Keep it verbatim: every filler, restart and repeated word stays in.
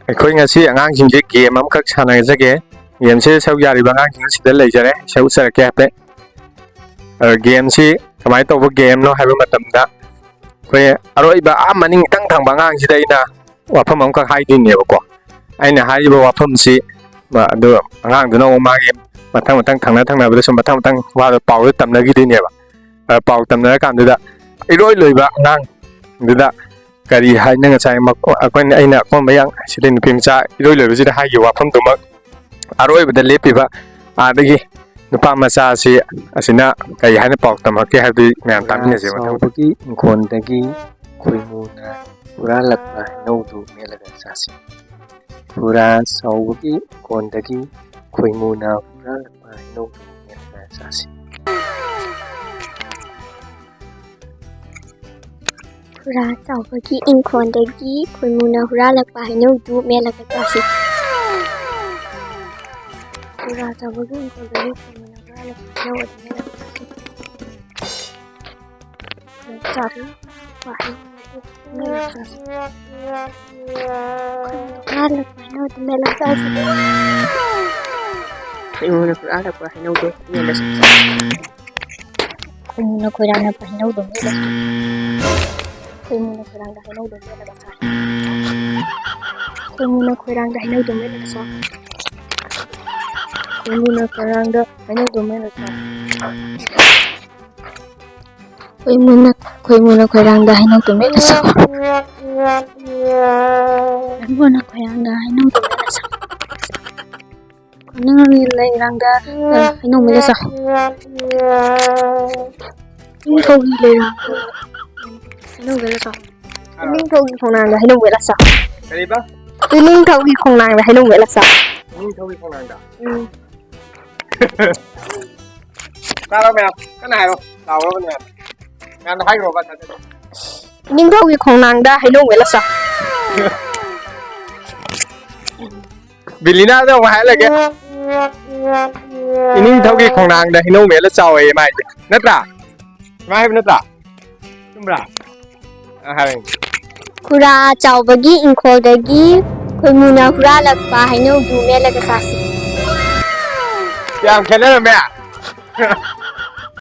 ꯑꯩꯈꯣꯏ ꯉꯁꯤ ꯑꯉꯥꯡꯁꯤꯡꯁꯦ ꯒꯦꯝ ꯑꯃꯈꯛ ꯁꯥꯟꯅꯖꯒꯦ꯫ ꯒꯦꯝꯁꯦ ꯁꯔꯨꯛ ꯌꯥꯔꯤꯕ ꯑꯉꯥꯡꯁꯤꯡ ꯁꯤꯗ ꯂꯩꯖꯔꯦ, ꯁꯔꯨꯛ ꯆꯔꯛꯀꯦ ꯍꯥꯏꯐꯦꯠ꯫ ꯑ, ꯒꯦꯝꯁꯤ ꯀꯃꯥꯏꯅ ꯇꯧꯕ ꯒꯦꯝꯅꯣ ꯍꯥꯏꯕ ꯃꯇꯝꯗ, ꯑꯩꯈꯣꯏ ꯑꯔꯣꯏꯕ ꯑꯥ ꯃꯅꯤꯡ ꯏꯊꯪ ꯊꯪꯕ ꯑꯉꯥꯡꯁꯤꯗ ꯑꯩꯅ ꯋꯥꯐꯝ ꯑꯃꯈꯛ ꯍꯥꯏꯗꯣꯏꯅꯦꯕꯀꯣ꯫ ꯑꯩꯅ ꯍꯥꯏꯔꯤꯕ ꯋꯥꯐꯝꯁꯤ, ꯃ-, ꯑꯗꯨ ꯑꯉꯥꯡꯗꯨꯅ ꯑꯃꯨꯛ ꯃꯥꯒꯤ ꯃꯊꯪ ꯃꯊꯪ ꯊꯪꯅ ꯊꯪꯅꯕꯗ ꯁꯨꯝ ꯃꯊꯪ ꯃꯊꯪ ꯋꯥꯗꯣ ꯄꯥꯎꯗ ꯇꯝꯅꯈꯤꯗꯣꯏꯅꯦꯕ꯫ ꯑ, ꯄꯥꯎ ꯇꯝꯅꯔꯀꯥꯟꯗꯨꯗ ꯏꯔꯣꯏ ꯂꯣꯏꯕ ꯑꯉꯥꯡꯗꯨꯗ ꯀꯔꯤ ꯍꯥꯏꯅ ꯉꯁꯥꯏ ꯃꯛ-, ꯑꯩꯈꯣꯏꯅ, ꯑꯩꯅ ꯑꯀꯣꯟꯕ ꯌꯥꯝ ꯁꯤꯗꯤ ꯅꯨꯄꯤ ꯃꯆꯥ ꯏꯔꯣꯏ ꯂꯣꯏꯕꯁꯤꯗ ꯍꯥꯏꯈꯤꯕ ꯋꯥꯐꯝꯗꯨꯃꯛ ꯑꯔꯣꯏꯕꯗ ꯂꯦꯞꯄꯤꯕ ꯑꯥꯗꯒꯤ ꯅꯨꯄꯥ ꯃꯆꯥ ꯑꯁꯤ, ꯑꯁꯤꯅ ꯀꯔꯤ ꯍꯥꯏꯅ ꯄꯥꯎ ꯇꯝꯃꯛꯀꯦ ꯍꯥꯏꯕꯗꯨ ꯃꯌꯥꯝ ꯇꯥꯃꯤꯟꯅꯁꯦ ꯃꯊꯪ꯫ ꯆꯥꯎꯕꯒꯤ ꯏꯪꯈꯣꯜꯗꯒꯤ ꯈꯣꯏꯃꯨꯅ ꯍꯨꯔꯥꯜꯂꯛꯄ ꯍꯩꯅꯧꯗꯨ ꯃꯦꯠꯂꯒ ꯆꯥꯁꯤ꯫ ꯈꯨꯔꯥ ꯆꯥꯎꯕꯒꯤ ꯏꯪꯈꯣꯜꯗꯒꯤ ꯈꯣꯏꯃꯨꯅ ꯍꯨꯔꯥꯜꯂꯛꯄ ꯍꯩꯅꯧꯗꯨ ꯃꯦꯠꯂꯒ ꯆꯥꯁꯤ꯫ ꯈꯨꯔꯥ ꯆꯥꯎꯕꯒꯤ ꯏꯪꯈꯣꯜꯗꯒꯤ ꯈꯣꯏꯃꯨꯅ ꯍꯨꯔꯥꯜꯂꯛꯄ ꯍꯩꯅꯧꯗꯨ ꯃꯦꯠꯂꯒ ꯆꯥꯁꯤ꯫ ꯈꯨꯔꯥ ꯆꯥꯎꯕꯒꯤ ꯏꯪꯈꯣꯜꯗꯒꯤ ꯈꯣꯏꯃꯨꯅ ꯍꯨꯔꯥꯜꯂꯛꯄ ꯍꯩꯅꯧ ꯑꯗꯨ ꯃꯦꯠꯂꯒ ꯆꯥꯁꯤ꯫ ꯆꯥꯕꯤ ꯋꯥꯍꯩ ꯃꯦꯠꯂꯒ ꯆꯥꯁꯤ꯫ ꯈꯣꯏꯃꯨꯅ ꯍꯨꯔꯥꯜꯂꯛꯄ ꯍꯩꯅꯧꯗꯨ ꯃꯦꯠꯂꯒ ꯆꯥꯁꯤ꯫ ꯈꯣꯏꯃꯨꯅ ꯍꯨꯔꯥꯜꯂꯛꯄ ꯍꯩꯅꯧꯗꯨ ꯃꯦꯠꯂꯒ ꯆꯥꯁꯤ꯫ ꯈꯣꯏꯃꯨꯅ ꯈꯣꯏꯔꯥꯡꯅ ꯍꯩꯅꯧꯗꯣ ꯃꯦꯠꯂꯒ ꯆꯥꯏ꯫ ꯈꯣꯏꯃꯨꯅ ꯈꯣꯏꯔꯥꯡꯗ ꯍꯩꯅꯧꯗꯣ ꯃꯦꯠꯂꯒ ꯆꯥꯏ꯫ ꯈꯣꯏꯃꯨꯅ ꯈꯣꯏꯔꯥꯡꯗ ꯍꯩꯅꯧꯗꯣ ꯃꯦꯠꯂꯒ ꯆꯥꯏ꯫ ꯈꯣꯏꯃꯨꯅ ꯈꯣꯏꯔꯥꯡꯗ ꯍꯩꯅꯧꯗꯣ ꯃꯦꯠꯂꯒ ꯆꯥꯏ꯫ ꯈꯣꯏꯃꯨꯅ, ꯈꯣꯏꯃꯨꯅ ꯈꯣꯏꯔꯥꯡꯗ ꯍꯩꯅꯧꯗꯣ ꯃꯦꯠꯂꯒ ꯆꯥꯏ꯫ ꯈꯣꯏꯃꯨꯅ ꯈꯣꯏꯔꯥꯡꯗ ꯍꯩꯅꯧꯗꯣ ꯃꯦꯠꯂꯒ ꯆꯥꯏ꯫ ꯅꯪ ꯂꯩꯔꯥꯡꯗ, ꯑ, ꯍꯩꯅꯧ ꯃꯦꯠꯂ ꯆꯥꯎ꯫ ꯏꯅꯤꯡꯊꯧꯒꯤ ꯂꯩꯔꯥꯡꯗ ꯍꯩꯅꯧ ꯃꯦꯠꯂ ꯆꯥꯎ꯫ ꯏꯅꯤꯡꯊꯧꯒꯤ ꯈꯣꯡꯅꯥꯡꯗ ꯍꯩꯅꯧ ꯃꯦꯠꯂ ꯆꯥꯎ꯫ ꯀꯔꯤꯕ? ꯏꯅꯤꯡꯊꯧꯒꯤ ꯈꯣꯡꯅꯥꯡꯗ ꯍꯩꯅꯧ ꯃꯦꯠꯂ ꯆꯥꯎ꯫ ꯏꯅꯤꯡꯊꯧꯒꯤ ꯈꯣꯡꯅꯥꯡꯗ? ꯎꯝ꯫ ꯇꯥꯔꯣ ꯃꯌꯥꯝ, ꯀꯟꯅ ꯍꯥꯏꯔꯣ꯫ ꯂꯥꯎꯔꯣ ꯃꯌꯥꯝ꯫ ꯃꯌꯥꯝꯅ ꯍꯥꯏꯈ꯭ꯔꯣꯕ꯫ ꯏꯅꯤꯡꯊꯧꯒꯤ ꯈꯣꯡꯅꯥꯡꯗ ꯍꯩꯅꯧ ꯃꯦꯠꯂ ꯆꯥꯎ꯫ ꯕꯤꯂꯤꯅꯥꯗ ꯑꯃꯨꯛ ꯍꯥꯏꯍꯜꯂꯒꯦ꯫ ꯏꯅꯤꯡꯊꯧꯒꯤ ꯈꯣꯡꯅꯥꯡꯗ ꯍꯩꯅꯧ ꯃꯦꯠꯂ ꯆꯥꯎꯋꯦꯌꯦ ꯃꯥ ꯍꯥꯏꯁꯦ꯫ ꯅꯠꯇ꯭ꯔꯥ? ꯁꯨꯃꯥꯏꯅ ꯍꯥꯏꯕ ꯅꯠꯇ꯭ꯔꯥ? ꯆꯨꯝꯕ꯭ꯔꯥ? ꯑ, ꯍꯥꯏꯔꯣ꯫ ꯈꯨꯔꯥ ꯆꯥꯎꯕꯒꯤ ꯏꯪꯈꯣꯜꯗꯒꯤ ꯈꯣꯏꯃꯨꯅ ꯍꯨꯔꯥꯜꯂꯛꯄ ꯍꯩꯅꯧꯗꯨ ꯃꯦꯠꯂꯒ ꯆꯥꯁꯤ꯫ ꯌꯥꯝ ꯈꯦꯠꯅꯔꯝꯃꯦ꯫